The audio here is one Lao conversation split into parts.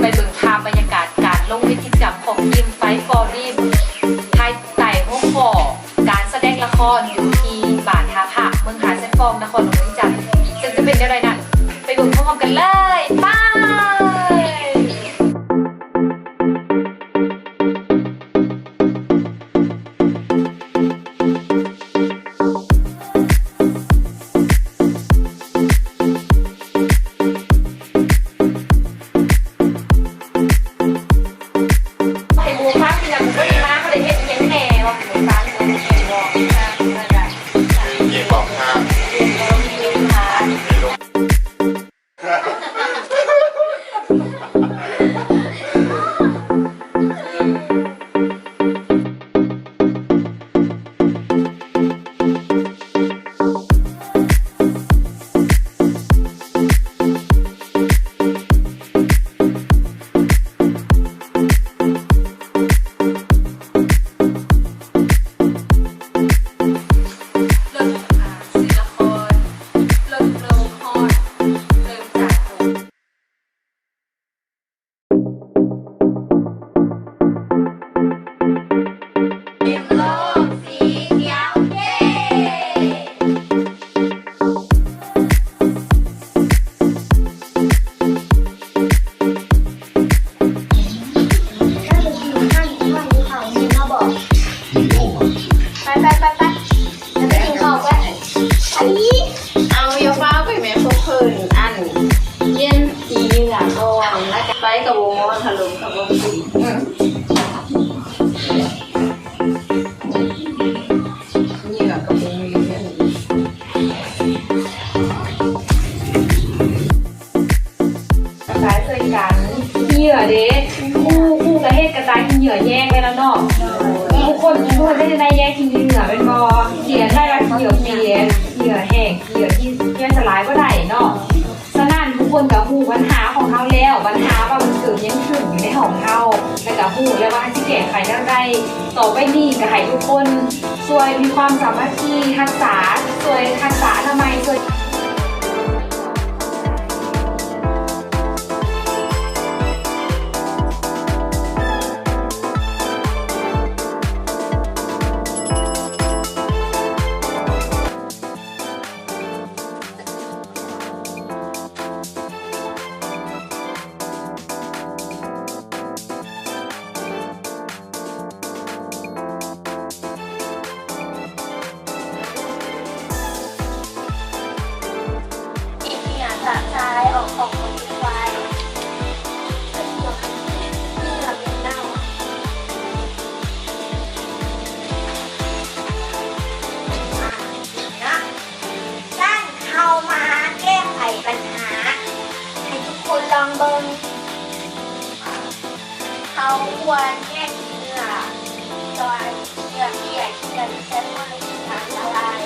ໄປເບິ່ງພາບບັນຍາກາດການລົງເວທີກຳຂອງທີມ Fight for Dream ພາຍໃຕ້ຫົວຂໍ້ການສະແດງລະຄອນຢູ່ທີ່ບ້ານທ່າພະ ເມືອງຫາດຊາຍຟອງ ນະຄອນຫຼວງວຽງຈັນ ເຊິ່ງຈະເປັນແນວໃດນັ້ນ ໄປເບິ່ງພ້ອມໆກັນເລີຍ ໄປ! ໃຫ້ໝູຟັງທີ່ຍັງບໍ່ໄດ້ມາ ເຂົາໄດ້ເຮັດອີ່ຫຍັງແດ່ວະ ໝູຟັງເຂົາໄດ້ເຮັດຫຍັງແດ່ວະ ເກມບອກທາງ ເກມບອກທາງ. ໄປ ໄປ ໄປ ໄປ ໄປກິນເຂົ້າໄປ. ເອົາ ຢ່າຟ້າວໄປແມ່ ພວກເພິ່ນ ອັນ ຢ້ຽມອີເຫຍື້ອກ່ອນ ແລ້ວກະໄປກະບໍ່ງອນ ທະລົມກະບໍ່ກິນ ເຫຍື່ອກະບໍ່ມີ. ກະຊາຍຊ່ວຍກັນ ຂີ້ເຫຍື້ອເດ້ ຄູ່ ຄູ່ກະເຮັດ ກະຊາຍຂີ້ເຫຍື້ອແຍກໄວ້ແລ້ວເນາະ ທຸກຄົນ ທຸກຄົນໄດ້ ໄດ້ແຍກຂີ້ເຫຍື້ອແມ່ນບໍ່? ຂຽນໄດ້ວ່າຂີ້ເຫຍື້ອປຽກ ຂີ້ເຫຍື້ອແຫ້ງ ຂີ້ເຫຍື້ອທີ່ຍ່ອຍສະຫຼາຍບໍ່ໄດ້ເນາະ. ສະນັ້ນ ທຸກຄົນກະຮູ້ບັນຫາຂອງເຮົາແລ້ວ ບັນຫາວ່າມັນເກີດຫຍັງຂຶ້ນຢູ່ໃນຫ້ອງເຮົາ ແລ້ວກະຮູ້ແລ້ວວ່າເຮົາຊິແກ້ໄຂແນວໃດ. ຕໍ່ໄປນີ້ກະໃຫ້ທຸກຄົນຊ່ວຍມີຄວາມສາມັກຄີ ຮັກສາ ຊ່ວຍຮັກສາອະນາໄມ ຊ່ວຍ ອີກເຫຍື້ອສະຊາຍອອກຂອງຄົນກິນຄວາຍ ເຫຍື້ອເປັນເໜົ່າ. ຊັ້ນເຮົາມາແກ້ໄຂບັນຫາໃຫ້ທຸກຄົນລອງເບິ່ງ. ເຮົາຄວນແຍກເຫຍື່ອ ສ່ວນເຫຍື່ອເປຍກ ເຫຍື່ອທີ່ໃຊ້ບໍ່ໄດ້ກິນນ້ຳລະລາຍ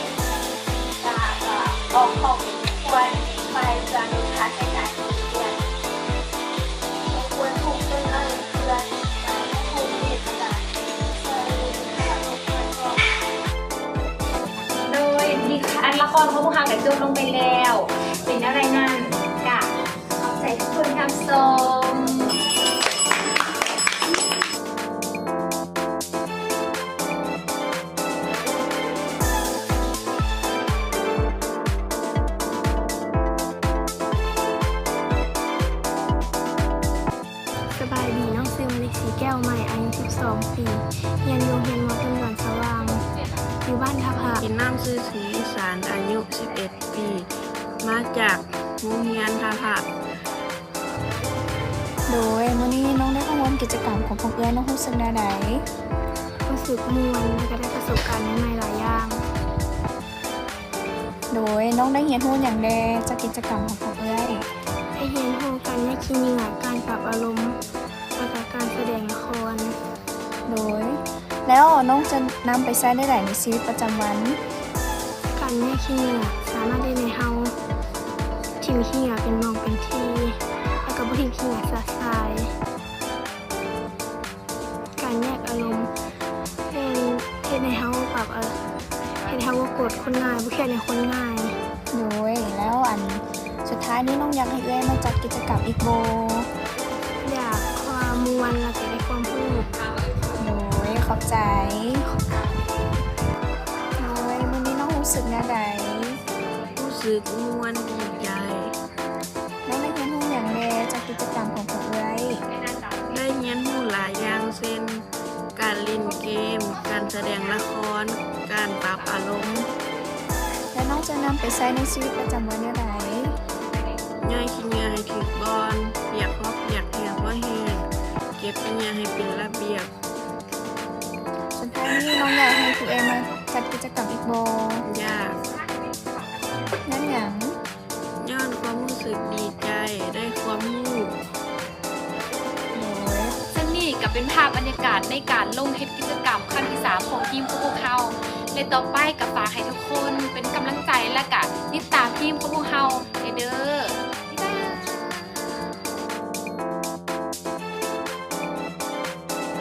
ແລະ ກະອອກຂອງຄວນໄປເພື່ອຫຼຸດຄ່າໃຊ້ຈ່າຍຂອງເຫຍື່ອ. ບໍ່ຄວນປູກຕົ້ນໄມ້ເພື່ອທີ່ຈະໃຫ້ໂຮງຮຽນອາກາດ ໂດຍ ນີ້ ອັນລະຄອນຂອງພວກເຮົາກະຈົບລົງໄປແລ້ວ ເປັນແນວໃດນັ້ນ ກະ ຂອບໃຈທຸກຄົນຮັບຊົມ. ສະບາຍດີ, ນ້ອງຊື່ມະລິສີ ແກ້ວໃໝ່ ອາຍຸສິບສອງປີ ຮຽນຢູ່ໂຮງຮຽນ ມ.ຕົ້ນ ດອນສະຫວ່າງ ຢູ່ບ້ານທ່າພະ. ເປັນ ນ້ອງຊື່ສີວິສານ ອາຍຸສິບເອັດປີ ມາຈາກໂຮງຮຽນທ່າພະ. ໂດຍ ມື້ນີ້ນ້ອງໄດ້ເຂົ້າຮ່ວມກິດຈະກຳຂອງພວກເອື້ອຍ ນ້ອງຮູ້ສຶກແນວໃດ? ຮູ້ສຶກມ່ວນ ແລະ ກະໄດ້ປະສົບການໃໝ່ໆຫຼາຍຢ່າງ. ໂດຍ ນ້ອງໄດ້ຮຽນຮູ້ຫຍັງແດ່ຈາກກິດຈະກຳຂອງພວກເອື້ອຍ? ໄດ້ຮຽນຮູ້ການແຍກຂີ້ເຫຍື້ອ, ການປັບອາລົມ ແລະ ກະການສະແດງລະຄອນ. ໂດຍ ແລ້ວນ້ອງຈະນຳໄປໃຊ້ແນວໃດໃນຊີວິດປະຈຳວັນ? ການແຍກຂີ້ເຫຍື້ອສາມາດເຮັດໃຫ້ເຮົາຖິ້ມຂີ້ເຫຍື້ອເປັນໝ່ອງເປັນທີ່ ແລະ ກະບໍ່ຖິ້ມຂີ້ເຫຍື້ອຊະຊາຍ. ການແຍກອາລົມ ແມ່ນເຮັດໃຫ້ເຮົາແບບ ເອີ ເຮັດໃຫ້ເຮົາບໍ່ໂກດຄົນງ່າຍ ບໍ່ຄຽດໃນຄົນງ່າຍ. ໂດຍ ແລ້ວອັນສຸດທ້າຍນີ້ ນ້ອງຢາກໃຫ້ເອື້ອຍມາຈັດກິດຈະກຳອີກບໍ່? ຢາກ ສຶກມ່ວນດີໃຈ. ນ້ອງໄດ້ຮຽນຮູ້ຫຍັງແດ່ຈາກກິດຈະກຳຂອງພວກເອື້ອຍ? ໄດ້ຮຽນຮູ້ຫຼາຍຢ່າງ ເຊັ່ນ ການຫຼິ້ນເກມ, ການສະແດງລະຄອນ, ການປັບອາລົມ. ແລະ ນ້ອງຈະນຳໄປໃຊ້ໃນຊີວິດປະຈຳວັນແນວໃດ? ຍ້າຍຂີ້ເຫຍື້ອໃຫ້ຖືກບ່ອນ, ປຽກຮອກປຽກແຖວບໍ່ແຫ້ງ, ເກັບຂີ້ເຫຍື້ອໃຫ້ເປັນລະບຽບ. ສຸດທ້າຍນີ້ນ້ອງຢາກໃຫ້ຄູເອມາຈັດກິດຈະກຳອີກບໍ່? ຢາກ. ຍ້ອນຫຍັງ? ຍ້ອນຄວາມຮູ້ສຶກດີໃຈ, ໄດ້ຄວາມຮູ້. ໂດຍ. ເຊິ່ງນີ້ກໍເປັນພາບບັນຍາກາດໃນການລົງເຮັດກິດຈະກຳຄັ້ງທີສາມຂອງທີມຂອງພວກເຮົາ ແລະ ຕໍ່ໄປກໍຝາກໃຫ້ທຸກຄົນເປັນກຳລັງໃຈ ແລະ ກະຕິດຕາມທີມຂອງພວກເຮົາແດ່ເດີ.